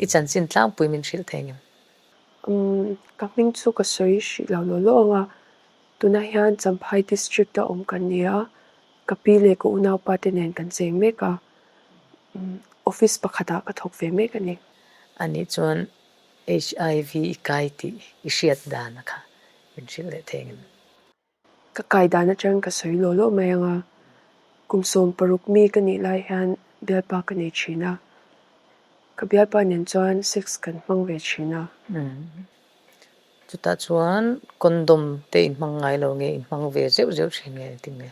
I chanchin tlangpui min hrilh thei ngem? Umm, ka hming chu ka sawi hrih lo law law ang a, tunah hian Champhai District a awm kan ni a, ka pi leh ka unaupa te nen kan cheng mek a, umm, office pakhatah ka thawk ve mek a ni. Anih chuan HIV i kai tih i hriat dan a kha min hrilh leh thei ngem? Ka kai dan atang ka sawi law law mai ang a, kum 16 mi ka nih lai hian bialpa ka nei thin a, ka bialpa nen chuan sex kan hmang ve thin a. Chutah chuan condom te in hmang ngai lo nge in hmang ve zeuh zeuh thin nge engtin nge?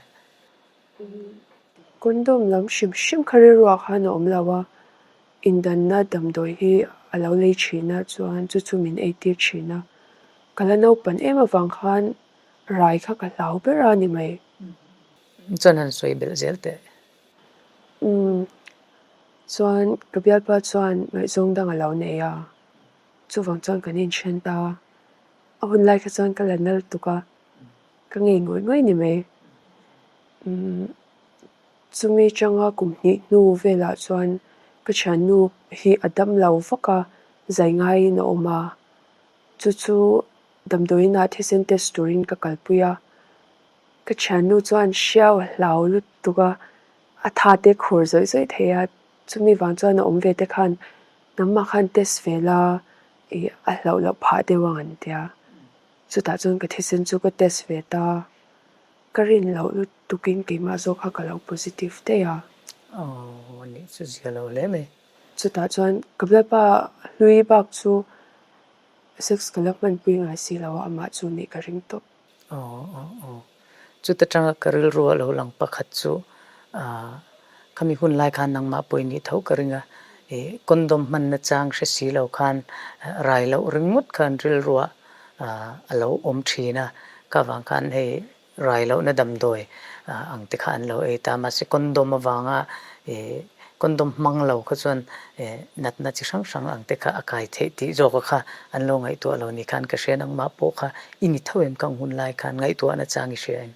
Condom lam hrim hrim kha rilruah khan a awm lo a, indanna damdawi hi a lo lei thin a chuan chu chu min eitir thin a, ka la naupan em avang khan Rai kha ka hlau ber a ni mai. Chuan han sawi belh zel teh. Umm, chuan ka bialpa chuan ngaihzawng dang a lo nei a, chuvang chuan kan inthen ta a. A hun lai kha chuan ka la nal tuk a, ka ngei ngawih ngawih ni mai. Umm, chumi tanga kum hnih hnu velah chuan ka thiannu hi a dam lo vak a, zai ngaiin a awm a, chu chu Damdawiinah thisen test turin ka kalpui a, ka thiannu chuan hriau a hlau lutuk a, a tha te khur zawih zawih thei a, chumi vang chuan a awm ve te khan nangmah khan test ve la ih a hlauh loh phah deuh ang an tia, chutah chuan ka thisen chu ka test ve ta, ka rin loh lutukin keimah zawk kha ka lo positive daih a. Aww anih chu zia lo hle mai. Chutah chuan ka bialpa hlui bak chu Sex ka la hmanpui ngai si lo a, amah chu nih ka ring tawp. Aw aw aw. Chuta tanga ka rilru a lo lang pakhat chu ah khami hun lai khan nangmah pawh i nih tho ka ring a, ih condom hmanna chang hre si lo khan rai loh ringawt khan rilruah ah a lo awm thin a, ka vang khan hei Rai lohna damdawi ang te kha an lo ei ta. Mahse condom avanga condom hmang lo kha chuan natna chi hrang hrang ang te kha a kai theih tih zawka kha an lo ngaihtuah lo ni khan ka hria. Nangmah pawh kha i ni tho em kang hun lai khan ngaihtuahna chang i hria em?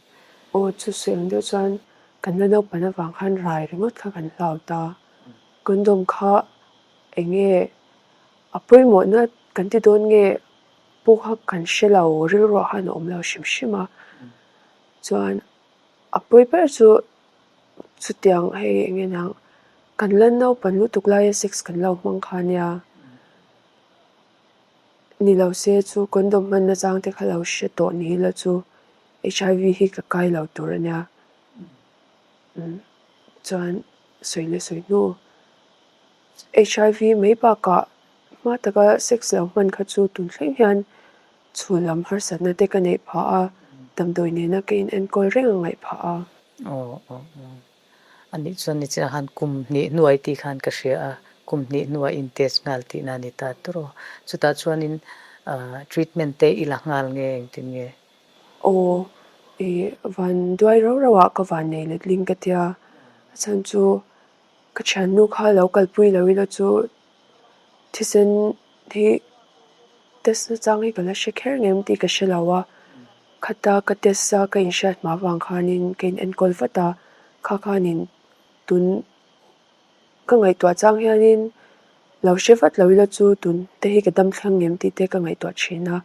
Aw chu sawi ang deuh chuan kan la naupan avang khan rai ringawt kha kan hlau ta. Condom kha eng nge a pawimawhna kan ti dawn nge pawh kha kan hre lo, rilruah khan a awm lo hrim hrim a, chuan a pawi ber chu chutiang hei eng nge niang kan la naupan lutuk laia sex kan lo hmang kha nia, ni lo se chu condom hmanna chang te kha lo hre tawh ni ila chu HIV hi ka kai lo tur a nia, chuan sawi leh sawi hnu HIV mai bakah Hma taka sex lo hman kha chu tun thleng hian chhul lam harsatna te ka neih phah a, damdawi nena ka in enkawl reng a ngaih phah a. Aw aw aw. Anih chuan nichina khan kum hnih hnuai tih khan ka hria a, kum hnih hnuah in test nghal tihna a ni ta tur aw. Chutah chuanin treatment te i la nghal nge engtin nge? Aw, i van duai rau rau ah ka van nei letling ka tia, a chhan chu ka thiannu kha lo kalpui lo ila chu Thisen hi test na chang hi ka la hre kher ngem tih ka hre lo a, khata ka test a ka inhriat hma vang khanin ka in enkawl vat a, kha khanin tun ka ngaihtuah chang hianin lo hre vat lo ila chu tun te hi ka dam thleng ngem tih te ka ngaihtuah thin a,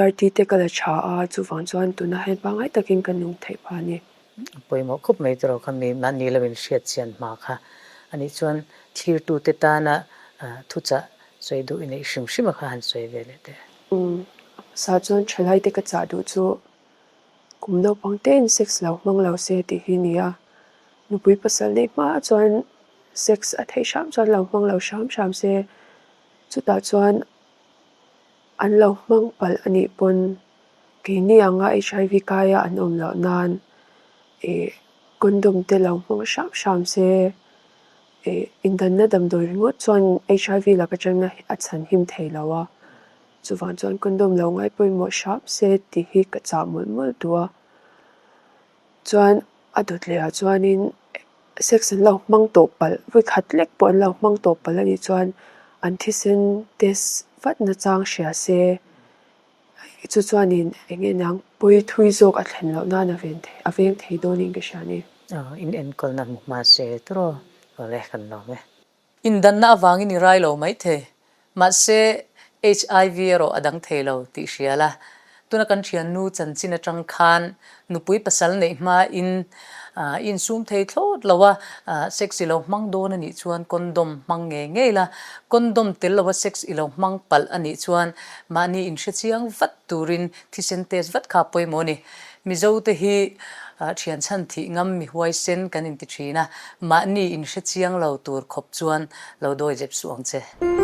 ART te ka la tha a chuvang chuan tunah hian pangngai takin ka nung theih phah a ni. A pawimawh khawp mai tawh kha mi mahni lo inhriat chian hma kha. Anih chuan thlirtute tana thuchah sawi duh i neih hrim hrim a kha han sawi ve leh teh. Umm, a hmasa chuan thalaite ka chah duh chu kum naupang tein sex lo hmang lo se tih hi ni a. Nupui pasal neih hma chuan sex a theih hram chuan lo hmang lo hram hram se. Chutah chuan an lo hmang palh a nih pawn Keini anga HIV kaia an awm loh nan ih condom te lo hmang hram hram se ih indanna damdawi ringawt chuan HIV laka atanga a chhan him thei lo a, chuvang chuan condom lo ngai pawimawh hram se tih hi ka chah mawlh mawlh duh a. Chuan a dawt leh ah chuanin sex an lo hmang tawh palh vawikhat lek pawh an lo hmang tawh palh anih chuan an thisen test vat nachang hria se. Chu chuanin eng nge niang pawi thui zawk a thlen loh nan a ven thei a veng thei dawnin ka hria a ni. Aw in enkawlna hmu hma se tawh awle kan lawm e. Indanna avangin i rai lo maithei. Mahse, HIV erawh a dang thei lo tih hria la. Tuna kan thiannu chanchin atang khan nupui pasal neih hmain i insum thei thlawt lo a, sex i lo hmang dawn a nih chuan condom hmang ngei ngei la. Condom tel lova sex i lo hmang palh a nih chuan mahni inhre chiang vat turin thisen test vat kha a pawimawh a ni. Mizo te hi thian chhan thih ngam mi huaisen kan inti thin a, mahni inhre chiang lo tur khawp chuan lo dawi zep suh ang che.